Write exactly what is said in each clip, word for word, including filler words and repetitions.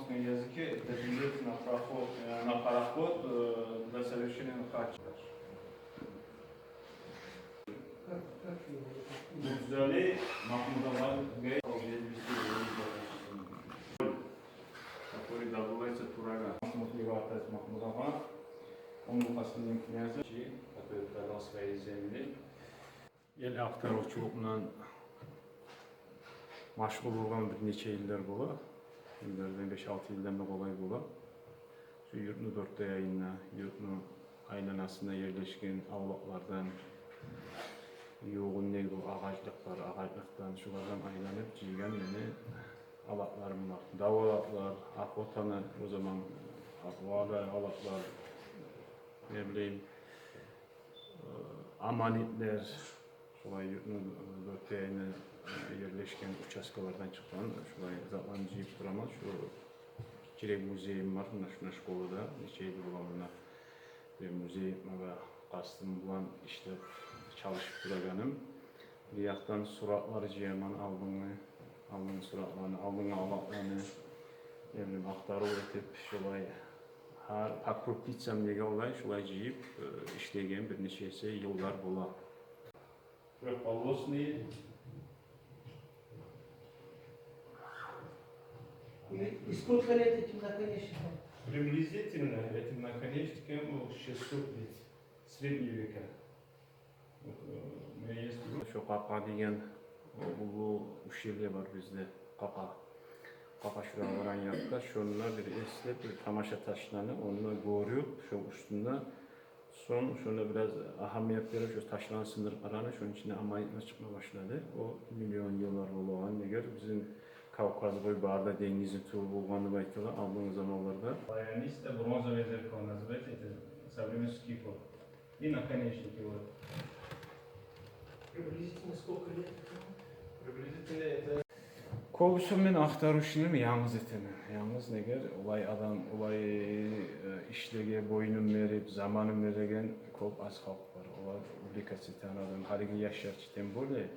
На языке это билет на проход, э, на пароход, э, для совершения хаджа. Мурзали Махмудовгъа, который добывается Турагъа. Махмуд Леватас Махмудовгъа, он был последним князем, который продал свои земли. Эл ахтарывчулукъ булан машгъул болгъан бир нече йыллар бола. Йыллардан беш-алты йылдан да къолай бола. Шу юртну дёрт де янына, юртну айланасына ерлешген авлакълардан, ювугъундагъы агъачлыкълар, агъачлыкълардан, шулардан айланып жыйгъан мени алатларым бар. Дав алатлар, охотаны, о заман охотаны алатлар, не билейим, э, аманитлер, шулай юртну, э, дёрт де янына, э, ерлешген участкалардан чыкъгъан, шулай затланы жыйып тураман. Шу гиччирек музейим бар, муна шунда школада, нече йыл бола муна бир музей этмеге къастым булан ишлеп, чалышып турагъаным. Бир якъдан суратлар жыяман, алдынгъы, алдынгъы суратланы, алдынгъы алатланы, не билейим, ахтарыв этип, шулай гьар по крупицам неге олай, шулай жыйып, э, ишлеген бир нечеси йыллар бола. Трёхполосный. И, и сколько лет этим наконечникам? Приблизительно этим наконечникам, ну, шестьсот лет, средние века. Вот, э, у меня есть друг. Шо Къакъа деген уллу ущелье бар бизде, Къакъа. Къакъа шурагъа барагъан якъда, шонда бир эслеп, бир тамаша ташланы онда гёрюп, шо уьстюнде сонг, шонда бираз агьамият берип, шо ташланы сындырып къарады, шону ичинде аманитлер чыкъма башлады. О миллион йыллар болагъан, эгер бизин Кавказ бою бары да денгизни тюбю болгъан деп айтыла алдынгъы заманларда. Баяниста бронзовое зеркало называется, это со времён скифов. И наконечники, вот. Приблизительно сколько лет этому? Приблизительно это... Кёбюсюн мен ахтарывчулугъун янгыз этемен. Янгыз, неге, олай адам, олай, э, ишлеге бойнун берип, заманын береген кёп аз халкъ бар. Олар увлекаться этеген адам, гьалиги яшлар чы, тем более,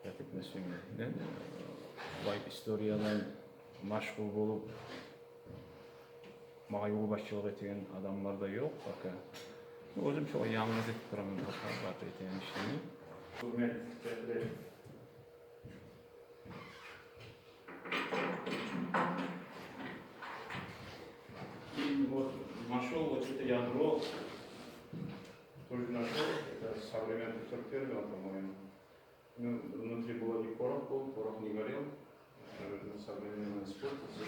я так не сумею. Мен, э, олай историядан машгъул болуп, магъа ёлбашчылыкъ этеген адамлар да ёкъ пока. Оьзюм шолай янгыз этип тураман пока бар этеген ишлени. Гьюрмет, гьюрмет. И вот нашёл вот это ядро. Тоже нашёл. Это со времён пятьдесят первого, по-моему. Ну, внутри было и порох был, порох не горел. Наверное, со временем испортился.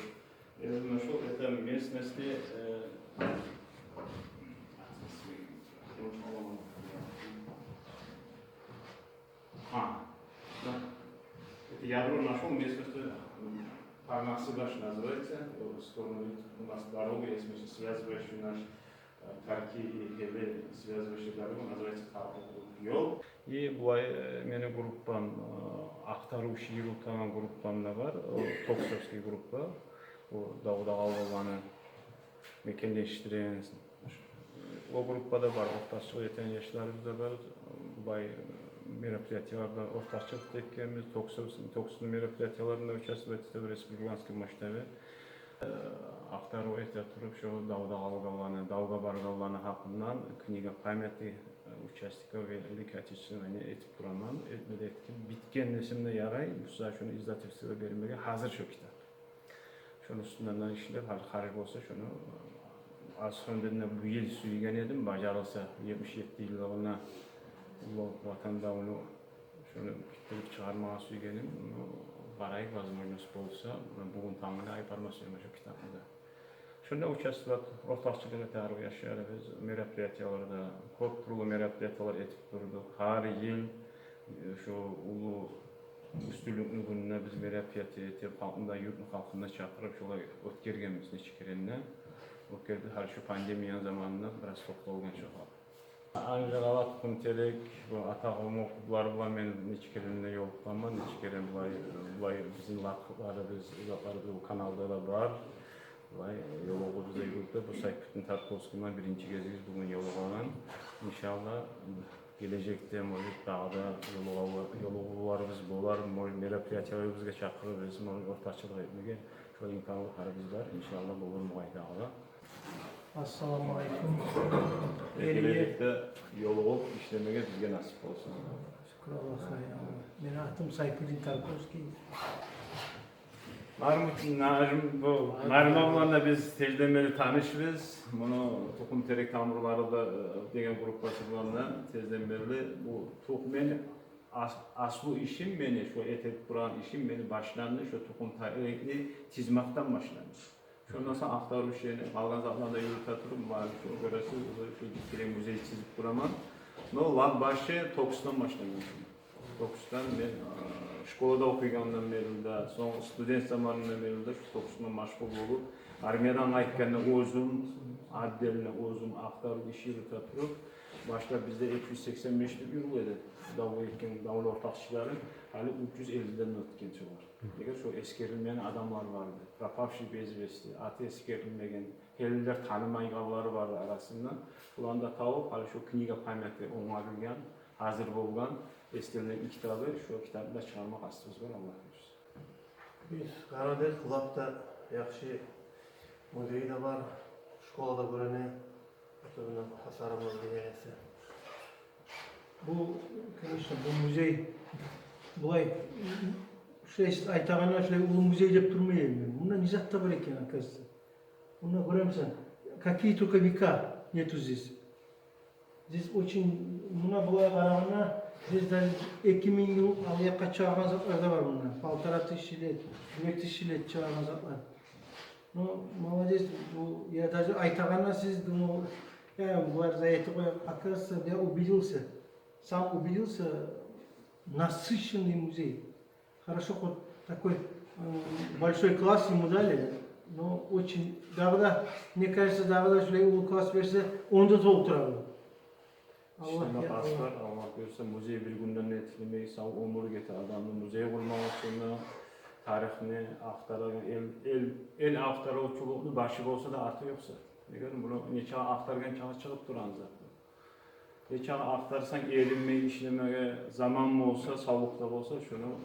Я нашёл это в местности, э, а, да. Это ядро нашёл в местности, м, Парнаксы баш называется. Вот в сторону у нас дорога есть, мы связывающий наш Тарки и Хели связывающий дорога называется Тарки ёл. И булай, э, мени группам, э, ахтарывчу юрютеген группам да бар, о, токсовский группа, о, давда къалгъанланы мекенлешдиреген. О группада бар, ортакъчылыкъ этеген яшларыбыз да бар. Булай, э, мероприятияларда ортакъчылыкъ этгенбиз, токсовский, токсовский мероприятияларында участвовать этип, республиканский масштабе. Э, ахтарыв эте туруп, шо давда къалгъанланы, давгъа баргъанланы гьакъындан книга памяти, э, участников Великой Отечественной войны этип тураман. Этме де этгенмен, битген десем де ярай. Буса шону издательствогъа бермеге гьазир шо китап. Шону уьстюнден ишлеп, гьали харж болса, шону, э, аз сонг да бу йыл сюйген эдим, бажарылса, етмиш етти йыллыгъына уллу Ватан давну шону битдирип чыгъармагъа сюйгеним, ну, къарайыкъ, возможность болса, муна бугюн тангына айпарма сюемен шо китапны да. Шонда участвовать, ортакъчылыкъ эте арив яшларыбыз, мероприятияларда, кёп тюрлю мероприятиялар этип турдукъ. Гьар йыл, э, шо уллу уьстюнлюкню гюнюне биз мероприятие этип, халкъны да, юртну халкъын да чакъырып, шолай оьтгергенбиз нече керен де. Оьтгерди, гьали шо пандемияны заманында бираз токъталгъан шо халкъ. Анжи-Къала, Тукъум-Терек, бу Ата къавум клублары булан мен нече керен де ёлукъгъанман, нече керен булай, булай бизин лакъырларыбыз, узакъларыбыз бу каналда да бар. Булай ёлугъув бизге юрютдю. Бу Сайпутдин Тарковский булан биринчи гезибиз бугюн ёлугъагъан. Иншаллагь, гележекде, может, дагъы да ёлугъув-, ёлугъувларыбыз болар, может, мероприятияларыбызгъа чакъырырбыз, может, ортакъчылыкъ этмеге. Бир имканлыкъларыбыз бар, иншаллагь, болур бугъай дагъы да. Ассаламу алейкум. Гележекде ёлугъуп ишлемеге бизге насип болсун. Шюкюр Аллагьгъа, я Аллагь. Мени атым Сайпудин Тарковский. Мармут, Нажим, бу Нариман булан да биз тежден берли танышбыз. Муну тухум терек тамурлары да, э, деген группасы булан да тежден берли. Бу тух-, мени ас-, аслу ишим мени, шо этип турагъан ишим мени башланды, шо тухум терекни тизмекден башланды. Шондан сонг ахтарыв ишлени, къалгъан затланы да юрюте туруп, муна шо гёресиз, шо гиччирек музей тизип тураман. Но лап башы токусдан башлангъан. Токусдан мен, э, школада охуйгъандан берли де, сонг студент заманымдан берли де шо токусдан машгъул болуп, армиядан къайтгъанда оьзюм, отдельно оьзюм ахтарыв иши юрюте туруп, башда бизде эки юз сексен беш деп юрюле эди. Дав этген, давлар ортакъчылары, гьали уьч юз эллиден оьтген шолар. Неге, шо эсгерилмеген адамлар бар эди. Пропавший без вести, аты эсгерилмеген, гьелилер танымайгъанлары бар эди арасында. Буланы да табып, гьали шо книга памяти онгарылгъан, гьазир болгъан, эсгерилген китабы, шо китапны да чыгъарма къастыбыз бар, Аллагь буюрса. Биз къарадыкъ, лап да яхшы музей де бар, школа да гёрюне. Особенно Хасарова деген эсе. Бу, конечно, бу музей, булай, шулай сиз айтагъанда, шулай уллу музей деп турмай эдим мен. Мунда не зат да бар экен, оказывается. Мунда гёремисен, какие только века нету здесь. Здесь очень, муна булай къарагъанда, здесь даже эки минг йыл ал якъгъа чыгъагъан затлар да бар мунда. Полтора тысячи лет, две тысячи лет чыгъагъан затлар. Ну, молодец, бу, я даже айтагъанда сиз, ну, я, булар да айтып къоя, оказывается, я убедился, сам убедился, насыщенный музей. Хорошо, хоть такой, э, большой класс ему дали, но очень, дагъы да, мне кажется, дагъы да шулай уллу класс берсе, онда толтура бу. Аллагь, ишлеме я къаст Аллагь. Бар, Аллагь буюрса, музей бир гюнден де этилмей, сав оьмюр гете адамны музей къурмакъ учун да, тарихни ахтарагъан, эл, эл, эл ахтаравчулукъну башы болса да, арты ёкъ зат. Неге, муну нечакъы ахтаргъан чакъы чыгъып турагъан зат. Нечакъы ахтарсанг, эринмей ишлемеге заман болса, савлукъ да болса, шуну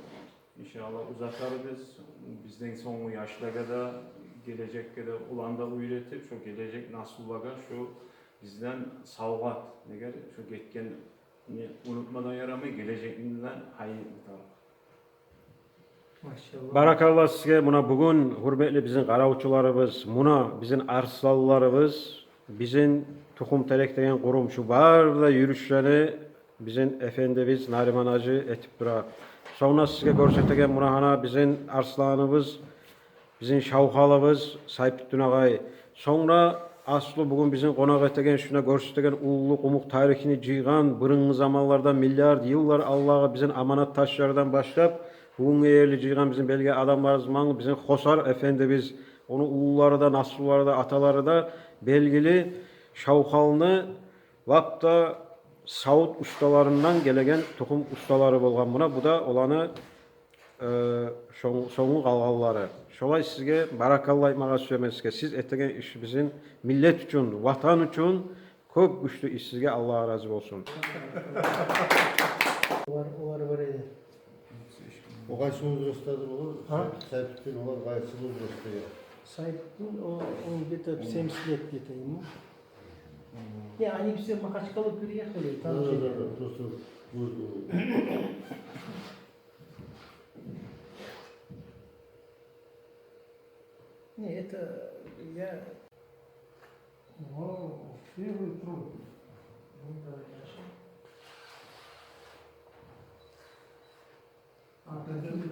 иншаллагь узатарбыз. Бизден сонггъу яшлагъа да, гележекге де, улан да уьйретип, шо гележек наслулагъа шо бизден савгъат. Неге, шо гетгенни унутма да ярамай, гележекни де гьайын этме тарыкъ. Машаллагь. Баракалла сизге. Муна бугюн, гьюрметли бизин къаравчуларыбыз, муна бизин арсланларыбыз, бизин «Тухум терек» деген къурум, шу бары да юрюшлени бизин эфендибиз Нариман-гьажи этип тура. Сонг да сизге гёрсетеген муна гьана бизин арсланыбыз, бизин шавхалыбыз Сайпутдин агъай. Сонг да аслу бугюн бизин къонакъ этеген, шуна гёрсетеген уллу къумукъ тарихни жыйгъан, бырынгъы заманларда, миллиард йыллар алдагъы бизин аманат ташлардан башлап, бугюнге ерли жыйгъан бизин белгили адамларыбыз, ман бизин Хосар эфендибиз, ону уллулары да, наслулары да, аталары да белгили шавхалны лап да савут усталарындан гелеген тухум усталары болгъан. Муна бу да оланы, э, шон-, сонггъу къалгъанлары. Шолай сизге баракалла айтмагъа сюемен сизге. Сиз этеген иш бизин миллет учун, ватан учун кёп гючлю иш сизге. Аллагь рази болсун. Олар, олар бар эди. О къайсы возрастдадыр олар? А? Сайпутдин, олар къайсы возрастда я? Сайпутдин, о, он где-то семьдесят лет где-то ему. Не, они все в Махачкалу переехали, там жили. Да, да, да, просто вот, э, не, это я. О, первый труд. Ну да, я же. А, да, да, да.